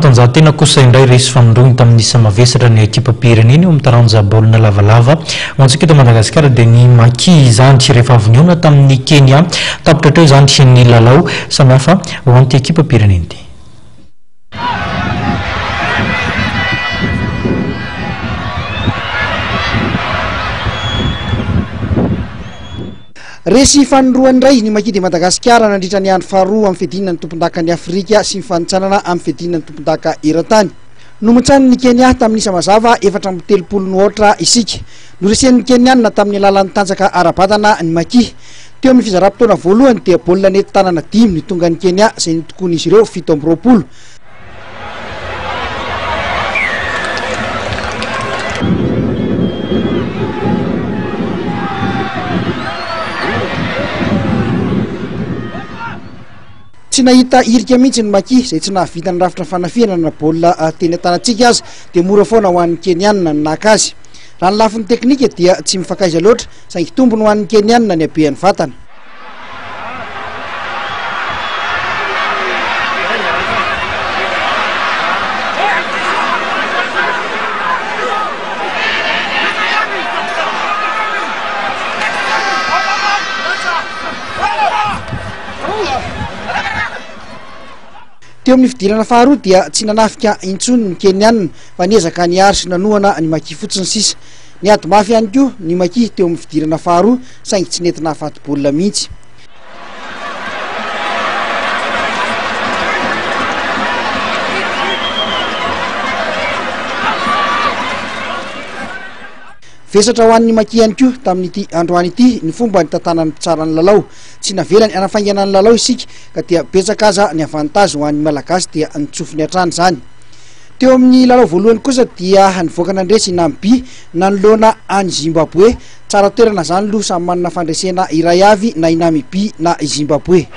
Fanatanjahantena kosa indray, resy fanindroany tamin'ny isa mavesatra ny ekipam-pirenena eo amin'ny taranja baolina lavalava ho antsika eto Madagasikara dia ny Maki izany rehefa avy nihaona tamin'i Kenya. Tapitra hatreo izany ny lalao samihafa ho an'ity ekipam-pirenena ity. Resy fanindroany indray ny Maki de Madagasikara nandritra ny andro faharoa amin'ny fiadiana ny tompondakan'i Afrika sy ny fanintsanana amin'ny fiadiana ny tompondaka eran-tany. Nomontsanin'i Kenya tamin'ny isa mazava 34 no aotra isika. Noresen'ny Kenyanina tamin'ny alalan'ny tanjaka ara-batana ny Maki. Teo amin'ny fizaram-potoana voalohany dia baolina nety tanana dimy ny tongan'i Kenya izay notokoan'izy ireo 27. Tsy nahita hirika mihitsy ny Maki izay tsy nahavita ny rafitra fanafihana na baolina teny an-tanantsika aza dia mora foana ho an'ny Kenianina ny naka azy. Raha ny lafiny teknika dia tsy mifankaiza loatra saingy tombony ho an'ny Kenianina ny habean'ny vatana. Teo amin'ny fidirana faharoa dia tsy nanafika intsony ny Kenianina fa niezaka niaro sy nanohana ny Maki fotsiny sisa. Niady mafy ihany koa ny Maki teo amin'ny fidirana faharoa saingy tsy nety nahafaty baolina mihitsy. Vesatra ho an'ny Maki ihany koa tamin'ity androany ity ny fomba nitantanan'ny mpitsara ny lalao. Tsy navelany hanafaingana ny lalao isika ka dia betsaka aza ny avantage ho an'ny Malagasy dia nitsofiny hatrany izany. Teo amin'ny lalao voalohany kosa dia nivoaka nandresy i Namibia nanoloana an'i Zimbabwe. Tsara toerana izany loha samy manana fandresena iray avy na i Namibia na i Zimbabwe.